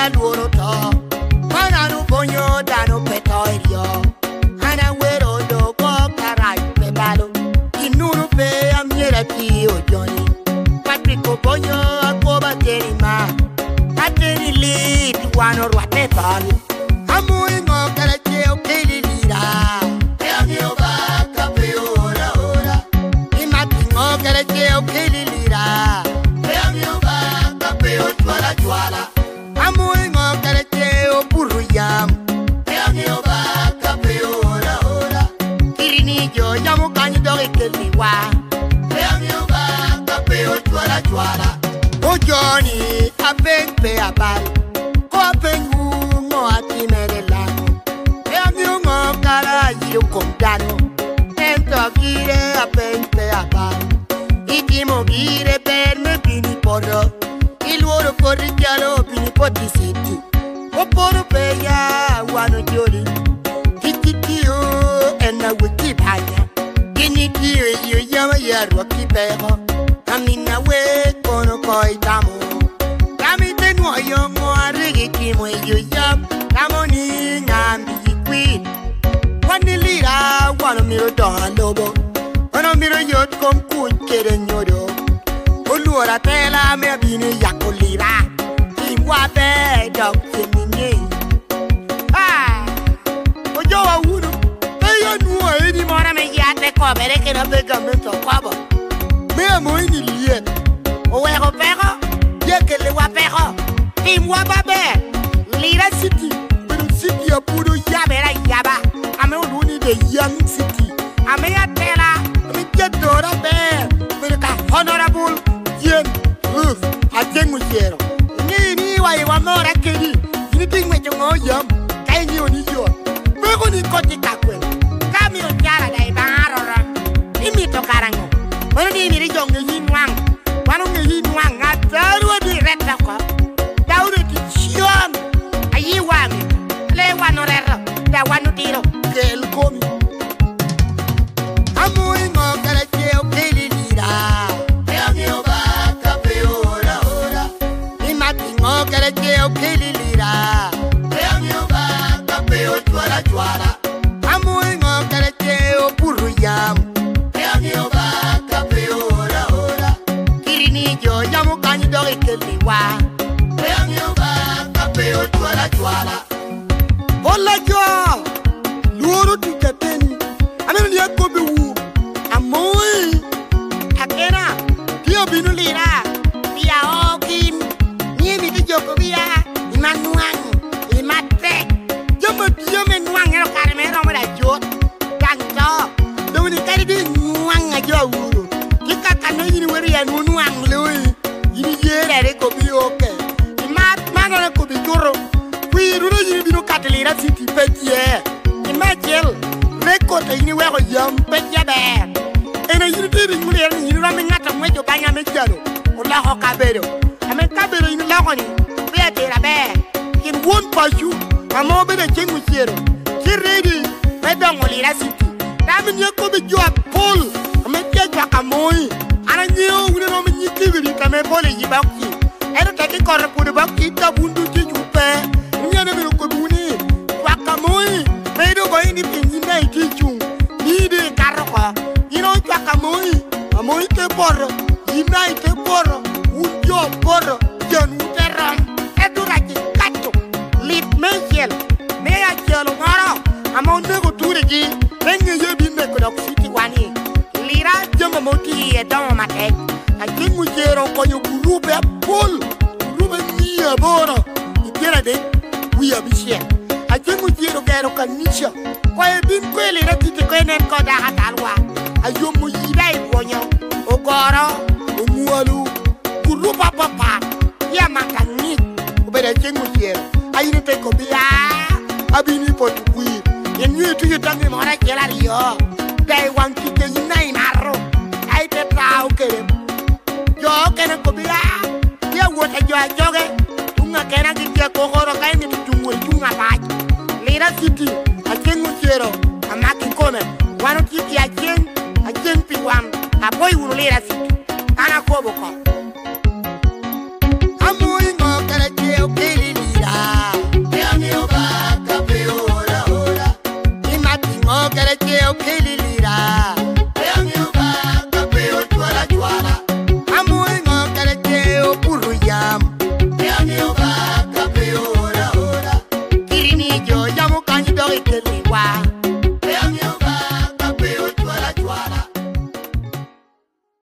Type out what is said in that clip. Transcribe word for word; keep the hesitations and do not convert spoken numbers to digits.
alworo to. An an obonyo dano pe to i ryo. An awero lobo karac pe balo. Innuno pe amyero ati ojoni. Patrick obonyo akobo ateni ma. Ateni lit wan orwatte i thol. Amo iŋo kara ce okeli lira? Pe aŋeo ba ka pe oora ora. Imat iŋo kara ce okeli lira? Pe aŋeo ba ka pe ocwala cwala. Amo iŋo kara ce obuto yam? Pe aŋeo ba ka pe oora ora. Kiri ni jo yam okanyo dok ikeliwa. Pe aŋeo ba ka pe ocwala cwala. Ojoni apeny pe abal. Ko apenywu ŋo atimere lamo? Pe aŋeo ŋo kara ayido kom dano. Ento gire apeny pe abal. Itimo gire ber me bino i poto. Ilworo koti calo obin i poto i citi. Oporo pe ya wan ojoli. Kit itio en awek i banya. Gin itio i yo yam aye arwak i peko. Amin awek kono ko itamo. Tam ite nwoyo ŋo a rik itimo i yo yam. Tamo ni ŋa mi ikwir. Wan i lira wan omito doŋ alobo. Wan omito yot kom kuc kede nyodo. Olworo atela ame abino yako lira. Timwa ber dok cen niŋiŋ. Ah! Ojowa wunu, pe yo nwoŋo eni moro ame yat te kobere kede abe gamente okobo. Me amoyi ni lyet. Oweko peko, tye akelliwa peko. Timwa maber. Lira City, bedo city a pwod oyabere ayaba, ame olwoŋo ni The Young City. Ame atela, ame jadoro aber, obedo ka Honorable Jane Ruth Aceng Ocero. Iŋeyo ni iwa iwa mora kedi, in itye ŋweco ŋo yam, ka iŋeo ni yot. Peko ni koti ka kwene, ka mio cara daŋ ibaŋa arora, imito kara ŋo? Mano ni imito jo ŋeyi nwaŋ, wan oŋeyi nwaŋ, ŋat a Rwodi rette oko. Daudi oti cion, ayi waŋi, le wan oreto, da wan otiro. Kel komi. Amo iŋo kara ce okeli lira? Pe aŋeo ba ka pe oora ora. Imat iŋo kara ce okeli lira? Pe aŋeo ba ka pe ocwala cwala. Amo iŋo kara ce obuto yam? Pe aŋeo ba ka pe oora ora. Kiri ni jo yam okanyo dok ikeliwa. Pe aŋeo ba ka pe ocwala cwala. Pol a jo lworo tic ateni. Aneno ni akobbiwu, amoyi. Akena, tye obino lira, pia oo gin, ni imito joko wia, ima nwaŋ, ima tek. Jami a tye ame nwaŋŋere kare mere romo da jot, daŋ to. Doŋ ni kadi doŋ inwaŋ a jo awuro, ki kaka no yin iwero ya nwo nwaŋ loi. Yin iyere a rik obio oke. Imat man a rik obituto. Kwir wunu yin ibino kato i Lira City pe tye. I me acel, rekod a yin iweko yam pe tye aber. En a yin itye i riŋ muliro ni yin iromo i ŋat a ŋweco banya me jalo, oloko kabedo. Ame kabedo yin iloko ni, pe atero aber. Pien won paco ame obedo Aceng Ocero tye ready me doŋo Lira City. Dano mio kobbi jo apol ame tye acwako amoyi. An aŋeo wun iromo nyig kibirit ame bolo i yi bokci. Ento tek ikoto pwodo bokci i tab wun ducu i cupe. Wun yam myero okobbiwu ni, cwak amoyi, pe idoŋ goyo ni piny yin daŋ itye i cuŋ, ni doŋ ikato oko. Yin ocwak amoyi, amoyi te poto, yin daŋ ite poto, wun jo poto, janwu te rom. Ento rac ikato, lit meicel, me acalo moro ame onego turigi, te ŋeye ebin neko dok citiwa ni, Lira jami ame otye iye doŋo matek. Aceng Ocero okonyo gurupe apol, gurupe mia aboro i pyeradek wie abicel. Aceng Ocero ogero kanica, kono ebin kwelo Lira City ko inen ko dako atalwa. Ayomo yi daŋ i pwonyo, ogoro, omwalu, gurupe apapat, tye amata aŋic, obedo Aceng Ocero. A yin ite kobbi, "Aa, abino i poto kwir." Yin nyo ituco tambi moro acel aryo, daŋ i waŋ ticca yin daŋ imato, ka ite tao kede. Jo okene kobbi, "Aa, tye awot a jo acoge, tuŋ akena gitye akokoro, ka imito cuŋ wot icuŋ apac." Lira City, Aceng Ocero, amak i kome, wan otye ki Aceng, Aceng pi wan, aboyo wunu Lira City, an akobo oko. Amoyi ŋo kara ce okeli Lira? Ke okeli lira. Pe amio ba ka pe ocwala acwala. Amo iŋo kara ce obuto yam. Pe amio ba ka pe oora aora. Kiri ni jo yam okany dok i kel